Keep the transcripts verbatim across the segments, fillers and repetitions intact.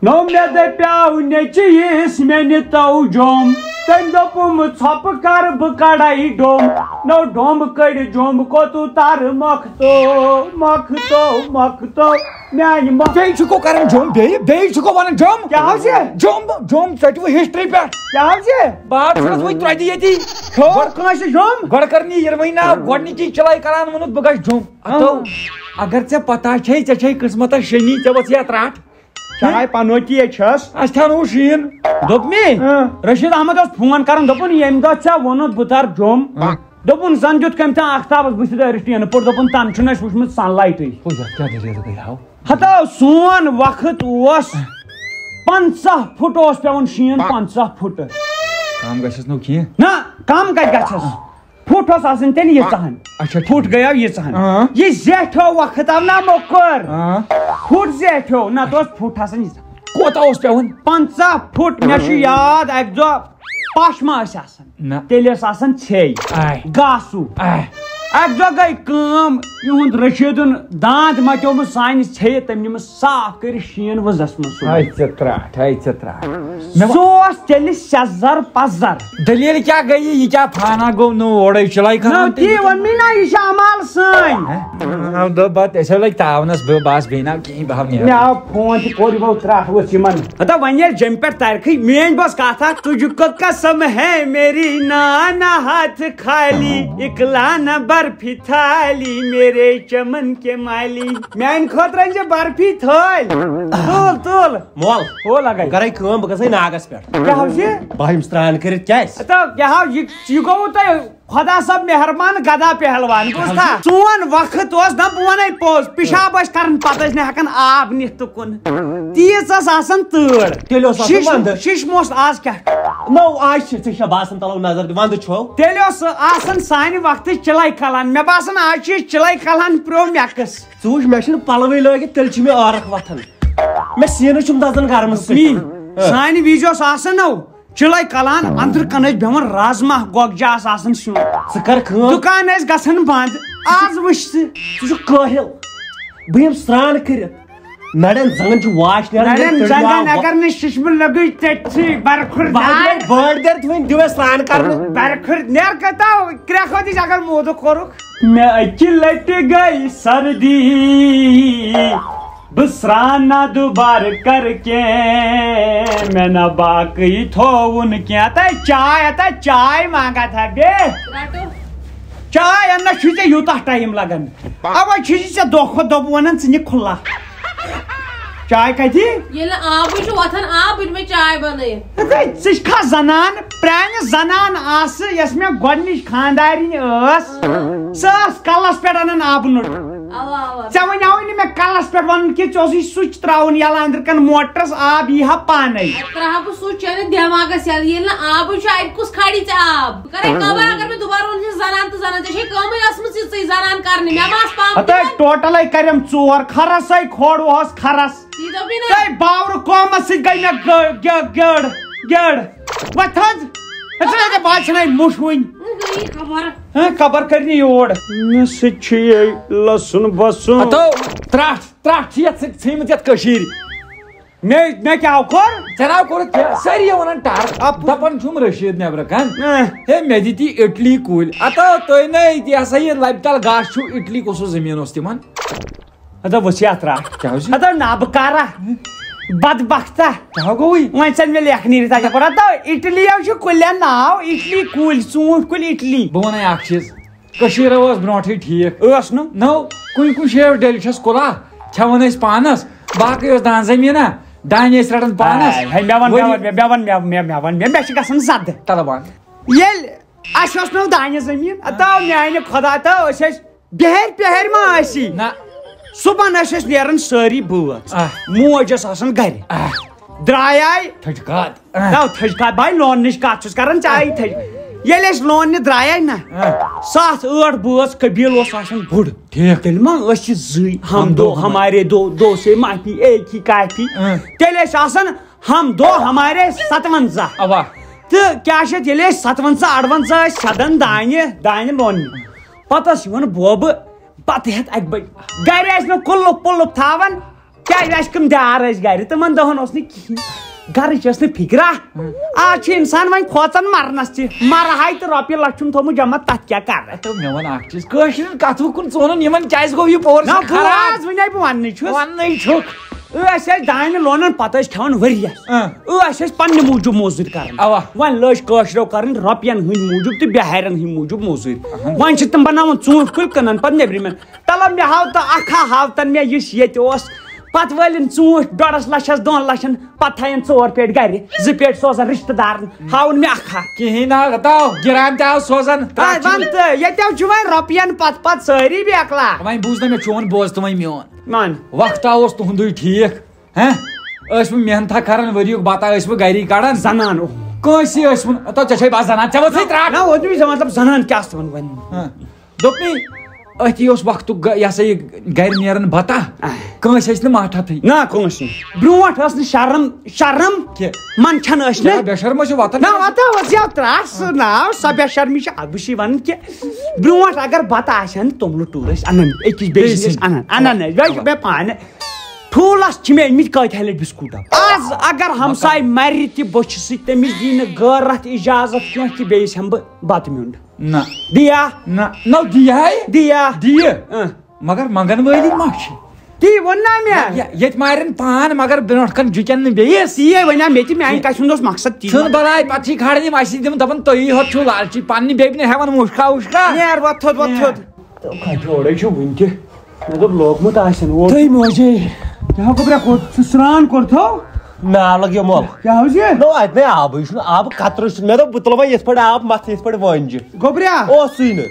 نو مےٚ دَپیٛاو نیٚچوِس مےٚ نِتو جوٚم۔ تٔمۍ دوٚپُم، "ژھۄپہٕ کر بہٕ کڑے ڈوٚم۔" نو ڈوٚم کٔڑِتھ جوٚم کوٚتُو ترٕ مۄختو، مۄختو، مۄختو، میانہِ مۄ-، بیٚیہِ چھُکو کران جوٚم، بیٚیہِ، بیٚیہِ چھُکو ونان جوٚم۔ کیٛاہ حظ یہِ؟ جوٚم، جوٚم، ژٔٹِو ہسٹری پٮ۪ٹھ۔ کیٛاہ حظ یہِ؟ بہٕ حظ چھُس وۄنۍ ترٛۄدِ ییٚتی۔ کھیوٚو؟ گۄڈٕ کٲنٛسہِ جوٚم؟ گۄڈٕ کر نہٕ یِروٕنۍ ناو، گۄڈٕنِکی چِلے کران ووٚنُتھ بہٕ گژھٕ جوٚم۔ اتھو، اہاں۔ اگر ژےٚ پتہ چھے، ژےٚ چھے قٕسمتس شٔنی، ژےٚ ؤژھ یتھ رٹھ۔ چاہے پنوتی ہے چھس۔ اَسہِ تھاونو شیٖن۔ دوٚپ مے، اۭں۔ رشید احمد اوس فون کران، دوٚپُن، "ییٚمہِ دۄہ ژےٚ ووٚنُتھ بہٕ ترٕ جوٚم۔" اۭں۔ دوٚپُن، "زن دیُت کٔمۍ تام آختابس بٕتھِ دٲرِتھ ٹینہٕ پوٚٹ۔" دوٚپُن، "تَنہٕ چھُنہٕ اَسہِ وٕچھمُت سن لایٹٕے۔" پوٚز ہا، کیٛاہ دٔلیٖل گٔے ہاو؟ ہتو، سون وقت اوس پنٛژاہ فُٹ اوس پٮ۪وان شیٖن، پنٛژاہ فُٹ۔ کم گژھٮ۪س نہٕ کینٛہہ۔ نہ، کم کتہِ گژھٮ۪س؟ فُٹ اوس آسان تیٚلہِ ییٖژاہ ہن۔ اچھا، ٹھیٖک۔ فُٹ گٔیو ییٖژاہ ہن۔ اۭں۔ یہِ زیٹھیو وقت آو نہ موٚکُر۔ اۭں۔ فُٹ زیٹھیو، نہ تہٕ اوس فُٹ آسان ییٖژاہ۔ کوتاہ اوس پٮ۪وان؟ پنٛژاہ فُٹ۔ مےٚ چھُ یاد، اکہِ دۄہ پش ما ٲسۍ آسان؟ نہ۔ تیٚلہِ ٲس آسان ژھے۔ آے۔ گاسوٗ۔ آے۔ اکہِ دۄہ گٔے کٲم، یِہُنٛد رشیٖدُن دانٛد مۄٹیومُت سانہِ ژھیٚیہِ، تٔمۍ نیوٗمُت صاف کٔرِتھ شیٖن وٕزس منٛز سُہ۔ ہاے ژےٚ ترٛٹھ، ہاے ژےٚ ترٛٹھ۔ مےٚ وا- سُہ اوس تیٚلہِ سٮ۪زر پزر۔ دٔلیٖل کیٛاہ گٔیہِ؟ یہِ کیٛاہ فانا گوٚو نوٚو اورَے چِلَے نہ، خانٛدان؟ تی ووٚن مےٚ نہ، یہِ چھِ اَمال سٲنۍ۔ ہہ؟ آو دوٚپ بَتہٕ أسۍ ہے لٔگۍ تاونَس، بہٕ بَس بیٚیہِ نہ کِہیٖنۍ، بہٕ ہاو نیرٕ۔ مےٚ آو فون تہِ کوٚر یِمو ترٛٹھ ؤژھ یِمَن۔ ہتا وۄنۍ ییٚلہِ جیٚمہِ پٮ۪ٹھ تَرِکھٕے، میٛٲنۍ بس کَتھ اَکھ، تُجھ کو قسم ہے میری نانا ہاتھ خالی، اکلا نہ برفی تھالی، میرے چمن کے مالی۔ میٛانہِ خٲطرٕ أنۍ زِ برفی تھٲلۍ۔ تُل، تُل۔ مول۔ ہو لگے۔ گرے کٲم، بہٕ گژھے ناگس پٮ۪ٹھ۔ کیٛاہ حظ یہِ؟ بہٕ یِم سرٛان کٔرِتھ کیٛازِ؟ تہٕ کیٛاہ حظ یہِ، یہِ گوٚوٕ تۄہہِ خۄدا صٲب مہربان گدا پہلوان، بوٗزتھا؟ سون وقت اوس نہ، بہٕ وَنے پوٚز، پِشاب ٲسۍ کران، پتہٕ ٲسۍ نہٕ ہٮ۪کان آب نِتھ تُکُن۔ تیٖژ ٲس آسان تۭر۔ تیٚلہِ اوس آسان شِش-، ونٛدٕ۔ شِشمہٕ اوس، آز کیٛاہ؟ نو، آز چھِ، ژےٚ چھےٚ باسان تَلو نظر دِ، ونٛدٕ چھو؟ تیٚلہِ اوس آسان سانہِ وقتہٕ چِلَے کلان۔ مےٚ باسان آز چھِ یہِ چِلَے کلان پرٛو میکٕس۔ ژٕ وٕچھ، مےٚ چھِنہٕ پَلوٕے لٲگِتھ، تیٚلہِ چھِ مےٚ عٲرق وۄتھان۔ مےٚ سیٖنَس چھُم دَزان گرمہٕ سۭتۍ۔ می، ہہ۔ سانہِ وِزِ اوس آسان نو، چِلَے کلان، أنٛدرٕ کَنہِ ٲسۍ بیٚہوان رازما، گۄگجہِ آسہٕ آسان سیُن۔ ژٕ کر کٲم۔ دُکان ٲسۍ گژھان بنٛد۔ آز وٕچھ ژٕ۔ ژٕ چھُکھ کٲہِل۔ بہٕ یِمہٕ سرٛان کٔرِتھ۔ نرٮ۪ن زنٛگن چھُ واش نیران، نرٮ۪ن ییٚلہِ زنٛگن تٔلۍ آو۔ اگر نہٕ ششمہٕ لٔگٕے، تیٚلہِ چھِ برکھُر بہٕ داے۔ بہٕ بٔڑ دٮ۪ر تہِ وۄنۍ دِو اَسہِ سرٛان کرنہٕ۔ برکھُر نیر کتاو، کرٛٮ۪کھ وٲتِج اگر موٗدٕ کوٚرُکھ۔ مےٚ اَکہِ لٹہِ گٔے سردی، بہٕ سرٛان نہ دُبارٕ کرٕ کینٛہہ، مےٚ نہ باقٕے تھووُن کینٛہہ۔ ہتا چاے، ہتا چاے منٛگا تھا بے۔ رٹو۔ چاے اننس چھُے ژےٚ یوٗتاہ ٹایم لگان۔ اوا چھُے ژےٚ دۄہ کھۄتہٕ دۄہ بہٕ ونان ژٕ نہِ کھُلا۔ چاے کتہِ؟ ییٚلہِ نہٕ آبٕے چھُ وۄتھان، آب بہٕ دِمے چاے بنٲیِتھ۔ ہے، ژٕ چھکھا زنان، پرانہِ زنان آسہٕ، یۄس مےٚ گۄڈنِچ خاندارِنۍ ٲس، سۄ ٲس کلس پٮ۪ٹھ انان آبہٕ نوٚٹ۔ اوا، اوا۔ ژےٚ وَنیٛاوُے نہٕ مےٚ کلس پٮ۪ٹھ ونُن کینٛہہ، ژےٚ اوسُے سُچ ترٛاوُن یَلہٕ، أنٛدرٕ کَنہِ موٹرس آب یی ہا پانے۔ اَتہِ ترٛاوہا بہٕ سُچ، ییٚلہِ دٮ۪ماغس یَلہٕ، ییٚلہِ نہٕ آبٕے چھُ، اَتہِ کُس کھالہِ ژےٚ آب؟ بہٕ کرے کبر، اگر مےٚ دُبارٕ ووٚن زِ زنان تہٕ زنان، ژےٚ چھے کٲمٕے ٲسمٕژ یِژٕے زنان کرنہِ، مےٚ ما آسہٕ پانہٕ ہتا تہِ کران؟ ٹوٹلے کریم ژور، خرس ہے کھوڑ اوس خرس۔ تی دوٚپُے نا۔ تۄہہِ باورٕ قومس سۭتۍ گٔے مےٚ گٔ-، گٔ-، گٔڑ، گٔڑ۔ وۄتھ حظ۔ ژٕ نَے ژےٚ باسہِ نَے مُش وٕنۍ۔ گٔیی خبر۔ ہہ، خبر کَرنہِ یور۔ مےٚ سۭتۍ چھُ یہِ لَسُن بَسُن۔ ہتو، ترٛٹھ، ترٛٹھ چھِ یَتھ سۭتۍ ژھٕنمٕژ یَتھ کٔشیٖرِ۔ مےٚ، مےٚ کیٛاہ کوٚر؟ ژےٚ ناو کوٚرُتھ کیٛاہ؟ سٲری یِوان ٹَر۔ اَپ-، دَپان چھُم رٔشیٖد نٮ۪برٕ کَن۔ اہ۔ ہے، مےٚ دِتی اِٹلی کُلۍ۔ ہتو، تُہۍ نَے، یہِ ہسا یہِ لَبہِ تَل گاسہٕ چھُو، اِٹلی کُس زٔمیٖن اوس تِمَن؟ ہتا وٕچھ یَتھ رَٹھ۔ کیٛاہ حظ چھُ؟ ہتا نابکارا۔ بدبختا۔ کیٛاہ گوٚوُے؟ وۄنۍ ژَل مےٚ لیکھنٕے نہٕ تَتہِ پٮ۪ٹھ۔ ہتا اِٹلی چھُ کُلٮ۪ن ناو، اِٹلی کُلۍ، ژوٗنٛٹھۍ کُلۍ اِٹلی۔ بہٕ وَنَے اَکھ چیٖز، کٔشیٖر ٲس برونٛٹھٕے ٹھیٖک۔ ٲس نہٕ؟ نو، کُنہِ کُنہِ جایہِ اوس ڈیلِشَس کُلا، کھٮ۪وان ٲسۍ پانَس، باقٕے اوس دان زٔمیٖنہ، دانہِ ٲسۍ رَٹان پانَس۔ آے، ہے، مےٚ وَن، مےٚ ؤری وَن، مےٚ، مےٚ وَن، مےٚ وَن، مےٚ، مےٚ چھِ گژھان زَدٕ۔ تَلہٕ وَن۔ ییٚلہِ اَسہِ اوس نہٕ دانہِ زٔمیٖن، اَتھ آو میٛانہِ خۄدا تہٕ أسۍ ٲسۍ بِہٲرۍ پِہٲرۍ ما ٲسی؟ نہ۔ صُبحن ٲسۍ أسۍ نیران سٲری بٲژ۔ آ۔ موج ٲس آسان گرِ۔ آ۔ درٛایے۔ تھٔج کاد۔ آ۔ نہ، تھٔج کاد، بھاے، لوننٕچ کتھ چھُس کران، چاہے تھٔج۔ ییٚلہِ أسۍ لوننہِ درٛایے نہ، آ۔ ستھ ٲٹھ بٲژ، قبیٖل اوس آسان بوٚڑ۔ ٹھیٖک۔ تیٚلہِ ما ٲسۍ یہِ زٕے؟ ہم ہم دو دو ہمارے۔ ہمارے دو، دو سے معافی، ایک ہی کافی۔ آ۔ تیٚلہِ ٲسۍ آسان ہم دو ہمارے ستونزہ۔ اوا۔ تہٕ کیٛاہ چھِ اَتھ، ییٚلہِ أسۍ ستونزہ اَڑونزہ ٲسۍ سیٚدان دانہِ، دانہِ لوننہِ، پتہٕ ٲس یِوان بوبہٕ بتہٕ ہٮ۪تھ اَکہِ بجہِ۔ گرِ ٲسۍ نہٕ کُلُف پُلُف تھاوان، کیٛازِ اَسہِ کٕم دیار ٲسۍ گرِ، تِمن دۄہن اوس نہٕ کِہیٖنۍ۔ گرٕچ ٲس نہٕ فِکرا۔ آز چھُ اِنسان وۄنۍ کھوژان مرنس تہِ، مرٕ ہاے تہٕ رۄپیہِ لچھ چھُم تھوٚمُت جمع، تتھ کیٛاہ کرٕ؟ تہٕ مےٚ وَن اکھ چیٖز، کٲشرٮ۪ن کتھٕ کُن ژونُن یِمن کیٛازِ گوٚو یہِ پوٗرٕ نہ، سٮ۪ٹھاہ بہٕ خراب؟ آز وۄنۍ بہٕ وننٕے چھُس۔ وننٕے چھُکھ۔ أسۍ ٲسۍ دانہِ لونان، پتہٕ ٲسۍ کھٮ۪وان ؤریس۔ اۭں۔ أسۍ ٲسۍ پننہِ موٗجوٗب موٚزوٗرۍ کران۔ اوا۔ وۄنۍ لٔج کٲشرٮ۪و کرٕنۍ رۄپین ہٕنٛدۍ موٗجوٗب تہٕ بہارٮ۪ن ہٕنٛدۍ موٗجوٗب موٚزوٗرۍ۔ اہن۔ وۄنۍ چھِ تِم بناوان ژوٗنٛٹھۍ کُلۍ، کٕنان پتہٕ نیبرِمٮ۪ن۔ تلہ مےٚ ہاو تہٕ اکھ ہا ہاو تن مےٚ یُس ییٚتہِ اوس۔ پتہٕ وٲلِن ژوٗنٛٹھۍ ڈۄڈس لچھس، دۄن لچھن، پتہٕ تھاین ژور پیٹہِ گرِ، زٕ پیٹہِ سوزان رشتہٕ دارن، ہاوُن مےٚ اکھ ہا۔ کِہیٖنۍ نہ، ہتاو، گِران تہِ آو سوزان، آ، ترٛٹھ چھِ۔ ون تہٕ، ییٚتہِ چھُ وۄنۍ رۄپین پتہٕ پتہٕ سٲری بیکلا۔ وۄنۍ بوٗز نہ مےٚ چون، بوز تہٕ وۄنۍ میون۔ مان۔ وقتا اوس تُہُنٛدُے ٹھیٖک، ہیں؟ ٲسۍ وۄنۍ محنتھا کران، ؤریُک بتہ ٲسۍ وۄنۍ گری کڑان۔ زنان، اوہ۔ کٲنٛسہِ ٲسۍ وۄنۍ، تو ژےٚ چھے بس زنان، ژےٚ وۄتھٕے ترٛٹھ۔ نہ، وۄنۍ چھُس مطلب زنان کیٛاہ ٲس تِمن ونان؟ ہاں۔ دوٚپمَے، أتھی اوس وقتُک گ-، یہِ ہسا یہِ گرِ نیران بتہ۔ آہ۔ کٲنٛسہِ ٲسۍ نہٕ ماٹھتھٕے۔ نہ، کٲنٛسہِ نہٕ۔ برونٛٹھ ٲس نہٕ شرم، شرم۔ کہِ؟ منٛدچھان ٲسۍ نہٕ۔ کیٛاہ بے شرم ٲسِو وطن؟ نہ، وطن اوس یَتھ ترٛٹھ سُہ ناو، سۄ بے شرمی چھِ، بہٕ چھُس وَنان کہِ برونٛٹھ اگر بتہٕ آسہِ ہا نہٕ، توٚملہٕ ٹوٗر ٲسۍ اَنان، أکِس بیٚیِس بیٚیہِ نِش سٕنٛدِ۔ اَنان، اَنان ٲسۍ۔ وۄنۍ چھُ مےٚ پانہٕ ٹھوٗلَس چھِ مےٚ أنۍمٕتۍ کۭتۍ ہا لَٹہِ بِسکوٗٹ ڈَبہٕ۔ آز اگر ہمساے مَرِ تہِ بٔچھِ سۭتۍ، تٔمِس دی نہٕ غٲرت اِجازت کینٛہہ کہِ بیٚیِس ہٮ۪مہٕ بہٕ بتہٕ میوٚنٛڈ۔ نہ۔ دِیا؟ نہ، نہ دِیہِ ہا۔ دِیا؟ دِیہِ۔ اۭں۔ مگر منٛگن وٲلی ما چھِ؟ تی ووٚن نا مےٚ۔ یہِ-، ییٚتہِ مارن پان، مگر برونٛٹھ کَنہِ جُکن نہٕ بیٚیِس۔ تی ہے وَنیٛا مےٚ تہِ، میٛانہِ کَتھِ ہُنٛد اوس مقصد تی۔ ژھٕن بلاے، پَتہٕ چھِ کھالان یِم اَسی تِم دَپان، تُہی ہوت چھُو لالچی، پننہِ بیٚبہِ نہٕ ہٮ۪وان مُشکا وُشکا۔ نیر، وۄتھ تھوٚد، وۄتھ نیر۔ تھوٚد۔ تہٕ کَتہِ اورَے چھُ وٕنہِ تہِ؟ مےٚ دوٚپ لوگمُت آسن اور۔ تُہۍ موجے۔ کیٛاہ گوٚبرا کوٚت؟ سُہ سرٛان کوٚرتھو؟ نار لَگیو مۄل۔ کیٛاہ حظ یہِ؟ نو، اَتہِ نے آبٕے چھُنہٕ، آبہٕ قطرٕ چھُنہٕ۔ مےٚ دوٚپ، بہٕ تُلہٕ وۄنۍ یِتھ پٲٹھۍ آب مَتھٕ، یِتھ پٲٹھۍ وٲنجہِ۔ گوٚبریا۔ اوسُے نہٕ۔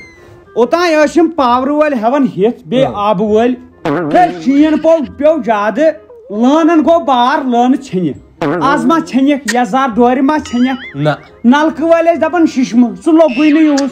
اوٚتام ٲسۍ یِم پاورٕ وٲلۍ ہٮ۪وان ہٮ۪تھ، بیٚیہِ ہاں۔ آبہٕ وٲلۍ۔ ہے، شیٖن پوٚو، پیوٚو زیادٕ، لٲنَن گوٚو بار، لٲنہٕ ژھیٚنہِ۔ آز ما ژھیٚنِکھ، یَزار ڈورِ ما ژھیٚنِکھ؟ نہ۔ نَلکہٕ وٲلۍ ٲسۍ دَپان شِشمہٕ، سُہ لوٚگُے نہٕ یوٗز۔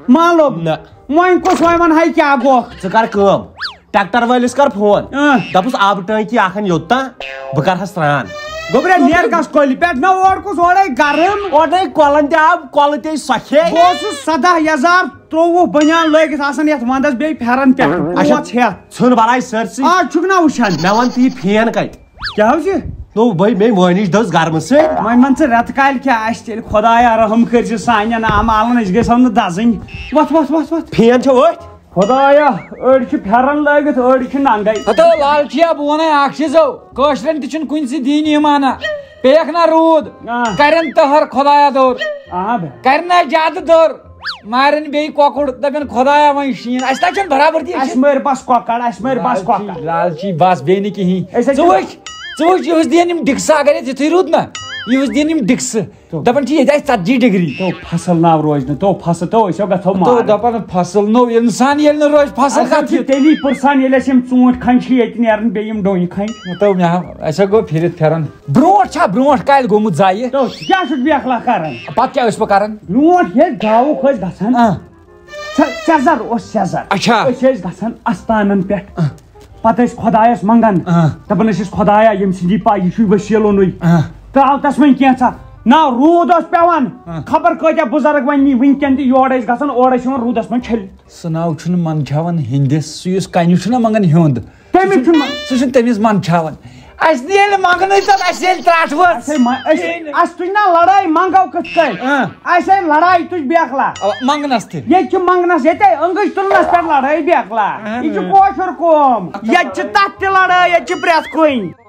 ما لوٚگ؟ نہ۔ وۄنۍ کُس وۄنۍ وَنہٕ ہاے کیٛاہ گوٚکھ؟ ژٕ کر کٲم، ٹریکٹر وٲلِس کر فون۔ اۭں۔ دَپُس آبہٕ ٹٲنٛکی اَکھ اَن یوٚت تام، بہٕ کَرٕ ہا سرٛان۔ گوٚبرا، نیر گژھ کۄلہِ پٮ۪ٹھ، نہ اورٕ کُس اورَے گرم۔ اورَے کۄلَن تہِ آب، کۄلہٕ تہِ سۄکھے۔ بہٕ اوسُس سَداہ یَزار ترٛۆوُہ بٔنیان لٲگِتھ آسان یَتھ وَندَس، بیٚیہِ پھٮ۪رن پٮ۪ٹھ اچھا، پانٛژھ ہٮ۪تھ۔ ژھٕن بَلاے سٲرسٕے۔ آز چھُکھ نہ وٕچھان؟ مےٚ وَن تہٕ یہِ فین کَتہِ؟ کیٛاہ حظ چھِ؟ نو بھائی، مےٚ مٲنِج دٔز گرمہٕ سۭتۍ۔ وۄنۍ وَن ژٕ رٮ۪تہٕ کالہِ کیٛاہ آسہِ تیٚلہِ؟ خۄدایا رحم کٔرۍ زِ سانٮ۪ن اعمالن، أسۍ گژھو نہٕ دَزٕنۍ۔ وۄتھ، وۄتھ، وۄتھ، وۄتھ۔ فین چھا أتھۍ؟ خۄدایا، أڑۍ چھِ پھٮ۪رن لٲگِتھ، أڑۍ چھِ ننگے۔ ہتو لالچیا، بہٕ وَنے اکھ چیٖزو، کٲشرٮ۪ن تہِ چھُنہٕ کُنہِ سۭتۍ دیٖنی ایٖمانا۔ پیٚیَکھ نا روٗد، آ۔ کَرٮ۪ن تٔہَر خۄدایا دٔر۔ آ بے۔ کَرِ نا زیادٕ دٔر، مارٮ۪ن بیٚیہِ کۄکُر، دَپٮ۪ن خۄدایا وۄنۍ شیٖن۔ اَسہِ نہ چھَنہٕ برابردی، اَسہِ اَسہِ چھِ مٲرۍ بَس کۄکَر، اَسہِ مٲرۍ بَس لالچی، کۄکَر۔ لالچی بَس، بیٚیہِ نہٕ کِہیٖنۍ۔ أسۍ حظ ژٕ چھِ وٕچھ، ژٕ وٕچھ، یِہُس دِیَن یِم ڈِکسہٕ، اگر یَتھ یِتھُے روٗد نا، یِہُس دِیَن یِم ڈِکسہٕ۔ تو۔ دَپان چھِ ییٚتہِ آسہِ ژَتجی ڈگری۔ تو فصل ناو روزِ نہٕ، تو فصل، تو أسۍ ہو گژھو تو مارٕ۔ دَپان فصل نوٚو، اِنسان ییٚلہِ نہٕ روزِ، فصل اَسہِ کَتھ چھِ یہِ؟ تیٚلی پٕرسان، ییٚلہِ اَسہِ یِم ژوٗنٛٹھۍ کھَنہِ چھِ ییٚتہِ نیران، بیٚیہِ یِم ڈوٗنۍ کھَنہِ۔ تو مےٚ ہا، اَسہِ ہا گوٚو پھِرِتھ پھِران۔ برونٛٹھ چھا برونٛٹھ کالہِ گوٚمُت ضایہِ؟ تو ژٕ کیٛاہ چھُکھ بیکھلا کران؟ پتہٕ کیٛاہ ٲسۍ بہٕ کران؟ برونٛٹھ ییٚلہِ گاوُک ٲسۍ گژھان، آ۔ سہ-، سیٚزر اوس سیٚزر۔ اچھا۔ أسۍ ٲسۍ گژھان استانن پٮ۪ٹھ۔ آ۔ پتہٕ ٲسۍ خۄدایس منٛگان۔ آ۔ دپان ٲسۍ أسۍ، "خۄدایا، ییٚمہِ سٕنٛدی پاے، یہِ چھُے وسیٖلہٕ نُے۔" آ۔ ترٛاو تس وۄنۍ کینٛژھا۔ نہ، روٗد اوس پٮ۪وان۔ آ۔ خبر کۭتیاہ بُزرگ وۄنۍ یی، وٕنکٮ۪ن تہِ یورٕ ٲسۍ گژھان، اورٕ ٲسۍ یِوان روٗدس منٛز چھٔلِتھ۔ سُہ ناو چھُنہٕ منٛدچھاوان ہیٚندِس، سُہ یُس کنہِ چھُنہ منٛگان ہیوٚنٛد۔ تٔمِس چھُنہٕ من-، سُہ چھُنہٕ تٔمِس منٛدچھاوان۔ اَسہِ ییٚلہِ منٛگنٕے تَتھ، اَسہِ ییٚلہِ ترٛٹھ وٲژ۔ اَسے ما-، أسۍ، کِہیٖنۍ نہٕ۔ اَسہِ تُج نا لڑٲے، منٛگو کِتھ کٔنۍ؟ اۭں۔ اَسے لڑاے تُج بیکلا۔ اَوا، منٛگنَس تہِ۔ ییٚتہِ چھِ منٛگنَس، ییٚتے أنٛگٕج تُلنَس پٮ۪ٹھ لڑٲے بیکلا۔ اہن۔ یہِ چھُ کٲشُر قوم۔ ییٚتہِ چھِ تَتھ تہِ لڑٲے، ییٚتہِ چھِ پرٛٮ۪تھ کُنہِ۔